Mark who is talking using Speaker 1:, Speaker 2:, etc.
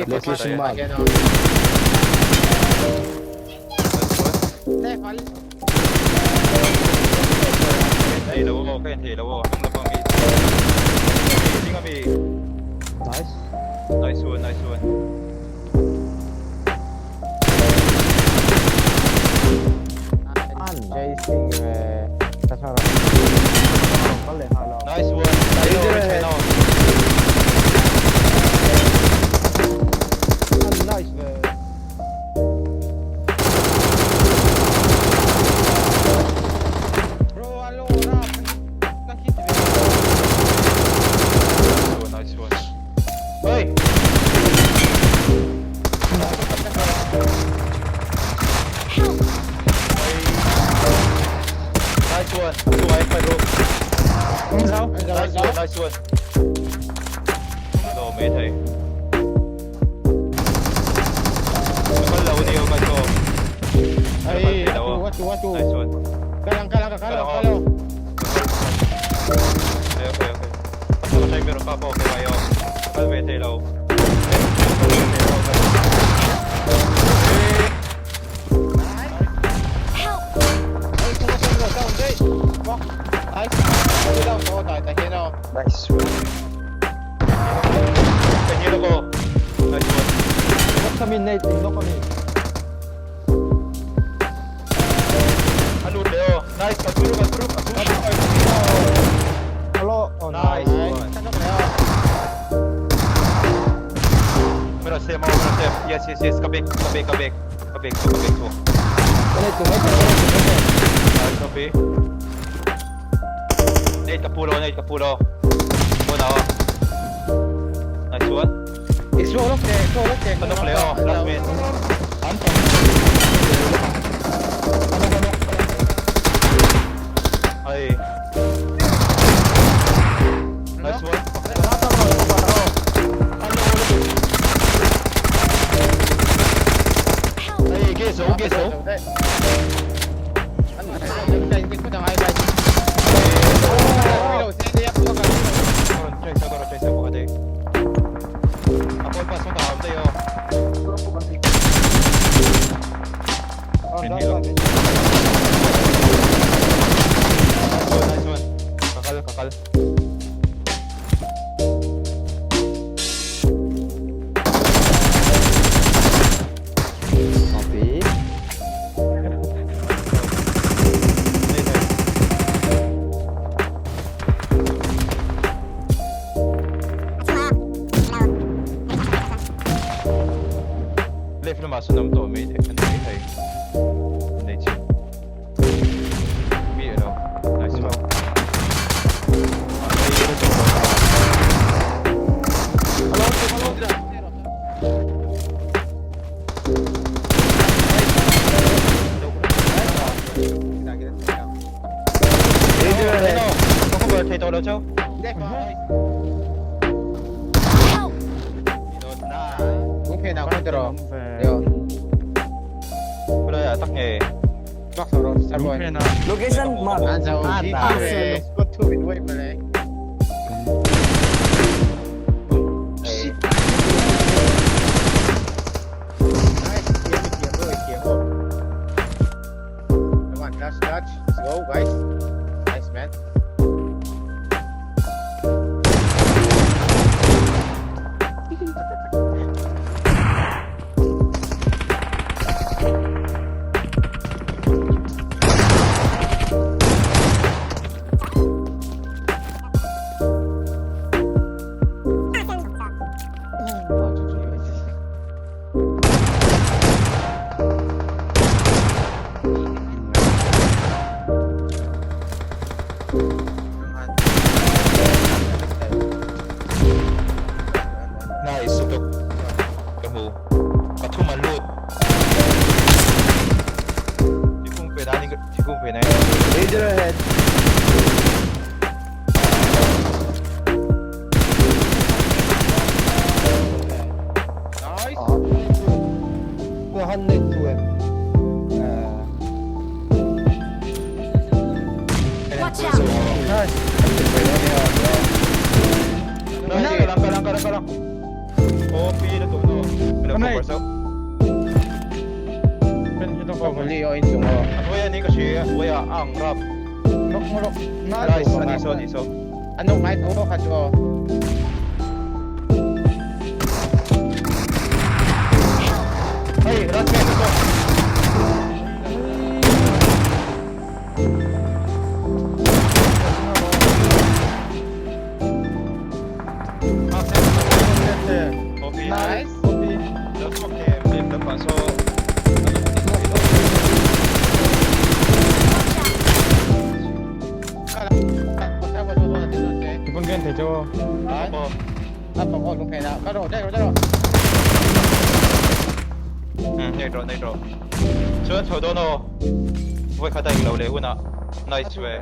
Speaker 1: Location mark.
Speaker 2: Thei lo aw, ka en thei lo aw, hnung lam ami. Ding ami.
Speaker 3: Nice.
Speaker 2: Nice one, nice one. Nice one.
Speaker 1: Danger ahead.
Speaker 3: Nice ve.
Speaker 4: Bro, allora, na hit ve.
Speaker 2: Nice one, nice one. Hey! Nice one. Two I five row. Nice one, nice one. Đồ mê thầy. Có lâu đi không anh cô?
Speaker 4: Ay, atu, atu, atu.
Speaker 2: Nice one.
Speaker 4: Kalang, kalang, kalang, kalang.
Speaker 2: Okay, okay, okay. Ako siya meron pa po, okay kayo. Kal mê thầy lâu.
Speaker 5: Help!
Speaker 4: Ay, sumusunod, down, Jay. Fuck. Nice. Two down, oh, tayo, tayo, no.
Speaker 2: Nice one. Kanyero ko. Nice one.
Speaker 3: Knock kami Nate, knock kami.
Speaker 2: Ano Leo? Nice, katuro, katuro, katuro.
Speaker 3: Hello. Oh,
Speaker 2: Nice
Speaker 3: nice.
Speaker 2: one.
Speaker 4: Ano kayo?
Speaker 2: Meron step, meron step. Yes, yes, yes. Kabik, kabik, kabik. Kabik, to, kabik, to.
Speaker 3: Nate, nate, nate, nate.
Speaker 2: Nice, copy. Nate, kapulo, Nate, kapulo. Muna ako. Nice one.
Speaker 4: Isulok eh, isulok eh.
Speaker 2: Ano Leo? Last minute. Ay. Nice one.
Speaker 5: Help!
Speaker 2: Ay, geso, geso.
Speaker 4: Ano,
Speaker 3: Oh,
Speaker 2: Nice
Speaker 3: nice.
Speaker 2: one, nice one. Kakal, kakal.
Speaker 3: Copy.
Speaker 2: Nice, nice. Left na maso nam to, may ano may tay. Nice. Mi ano. Nice one. Ay, ito.
Speaker 3: Hello, hello.
Speaker 1: Danger ahead.
Speaker 2: Ano? Ako ba tay to chow?
Speaker 5: Help!
Speaker 4: Cũng khi nào cũng được rồi.
Speaker 2: Wala ya, tak nghe.
Speaker 4: Bắc rồi, sao rồi?
Speaker 6: Location mark.
Speaker 4: Ăn rồi,
Speaker 5: Awesome.
Speaker 4: Có thu mình quay mà này. Nice, kiếm kiếm rồi, kiếm rồi. Come on, touch, touch. Let's go, guys. Nice, man.
Speaker 2: Nice, sutok. Kamu. Pathuman lut. Tikung pe na ni tikung pe na.
Speaker 1: Danger ahead.
Speaker 4: Nice.
Speaker 3: Ko han Nate to em.
Speaker 5: Watch out!
Speaker 3: Nice.
Speaker 2: Nice, kalang kalang kalang kalang. OP na to no. Lo cover so. Ano ni kasi waya ang rap. Nice, ani so, ani so. Hey, rat me so. Okay.
Speaker 4: Nice.
Speaker 2: That's okay. Lim dapat so. 嗯，呢度呢度。上頭多咯，喂，佢突然流嚟換啦，nice 喂。